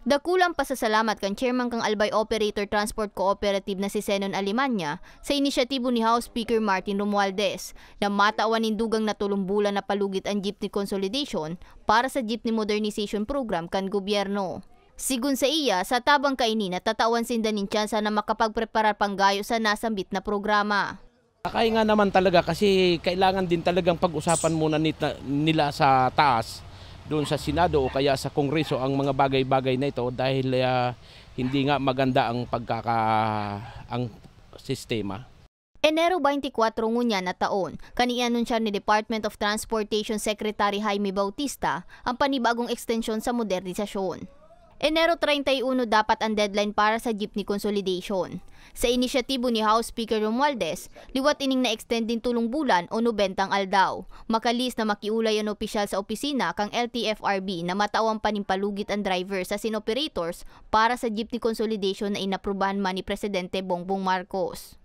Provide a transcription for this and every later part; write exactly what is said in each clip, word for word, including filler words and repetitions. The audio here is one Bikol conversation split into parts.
Dakulang pasasalamat kan chairman kan Albay Operator Transport Cooperative na si Zenon Alemania sa inisyatibo ni House Speaker Martin Romualdez na matawan nin dugang na tolong bulan na palugit an jeepney consolidation para sa jeepney modernization program kan gobyerno. Sigon saiya, sa tabang kaini, natatawan sinda nin tsansa na makapagpreparar panggayo sa nasambit na programa. Kaya nga naman talaga, kasi kailangan din talagang pag-usapan muna nita-, nila sa taas, doon sa Senado o kaya sa Kongreso, ang mga bagay-bagay na ito dahil, ah, hindi nga maganda ang pagkaka-, ang sistema. Enero twenty-four ngunyan na taon, kan i-anunsyar ni Department of Transportation Secretary Jaime Bautista ang panibagong ekstensyon sa modernisasyon. Enero treinta y uno dapat ang deadline para sa jeepney consolidation. Sa inisyatibo ni House Speaker Romualdez, liwat ining na-extend nin tolong bulan o nobentang aldaw. Makalihis na makiolay an opisyal sa opisina kan L T F R B na matawan pa nin palugit an driver asin operators para sa jeepney consolidation na inaprubahan man ni Presidente Bongbong Marcos.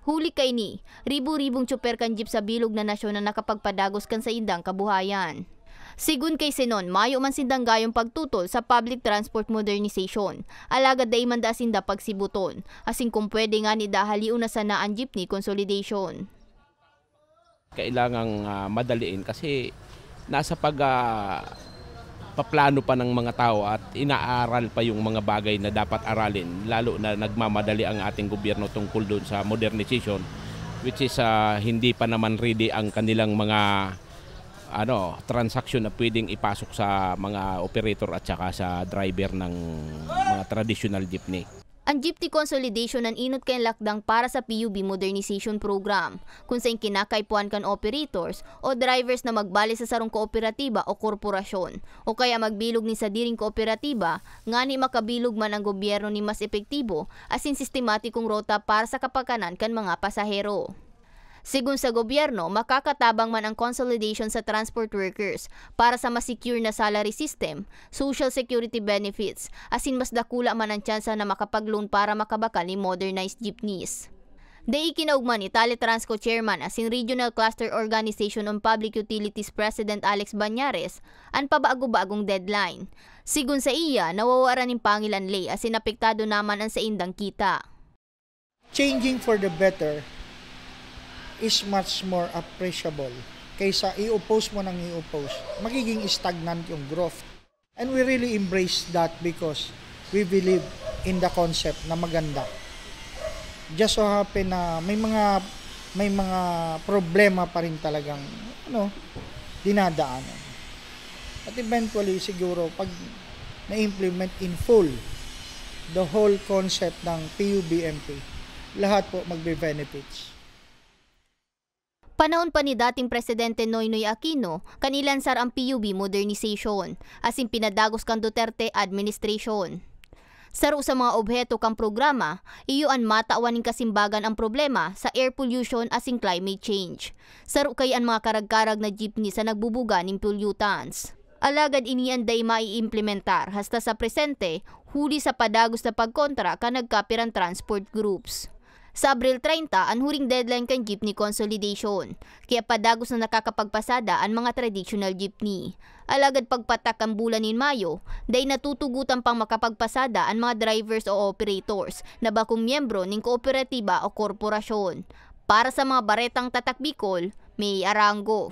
Huli kaini, ribu-ribong tsoper kan jeep sa bilog na nasyon na nakapagpadagos kan saindang kabuhayan. Sigon kay Zenon, mayo man sindang gayong pagtutol sa public transport modernization, alagad dai man daa sinda pagsibuton, asin kung pwede ngani dahalion na sana an jeepney consolidation. Kailangang, ah, madaliin kasi nasa pag, ah, paplano pa ng mga tao at inaaral pa yung mga bagay na dapat aralin, lalo na nagmamadali ang ating gobyerno tungkol doon sa modernization, which is, ah, hindi pa naman ready ang kanilang mga, ano, transaksyon na pwedeng ipasok sa mga operator at saka sa driver ng mga traditional jeepney. An jeepney consolidation an enot kayang lakdang para sa P U B Modernization Program, kun saen kinakaipuhan kan operators o drivers na magbali sa sarong kooperatiba o korporasyon, o kaya magbilog nin sadiring kooperatiba ngani makabilog man ang gobyerno nin mas epektibo asin sistematikong rota para sa kapakanan kan mga pasahero. Sigon sa gobyerno, makakatabang man ang consolidation sa transport workers para sa mas secure na salary system, social security benefits, asin mas dakula man ang tsansa na makapag-loan para makabakal nin modernized jeepneys. Dai kinaogma ni Teletransco Chairman asin Regional Cluster Organization on Public Utilities President Alex Bañares an pabago-bagong deadline. Sigon saiya, nawawaran nin pangil an ley asin apektado naman an saindang kita. Changing for the better is much more appreciable kaysa i-oppose mo nang i-oppose. Magiging stagnant yung growth. And we really embrace that because we believe in the concept na maganda. Just so happen na may mga may mga problema pa rin talagang ano dinadaanan. At eventually siguro pag na-implement in full the whole concept ng P U B M P, lahat po magbe-benefits. Panahon pa ni dating Presidente Noynoy Aquino kan ilansar ang P U B modernization, asin pinadagos kan Duterte administration. Saro sa mga obheto kan programa, iyo an matawan nin kasimbagan ang problema sa air pollution asin climate change. Saro kaya an mga karagkarag na jeepney sa nagbubuga nin pollutants. Alagad ini an dai maiimplementar hasta sa presente, huli sa padagos na pagkontra kan nagkapirang transport groups. Sa Abril treinta an huring deadline kan jeepney consolidation, kaya padagos na nakakapagpasada an mga traditional jeepney. Alagad pagpatak kan bulan nin Mayo, dai natutugotan pang makapagpasada an mga drivers o operators na bakong miyembro nin kooperatiba o korporasyon. Para sa mga baretang Tatak Bicol, May Arango.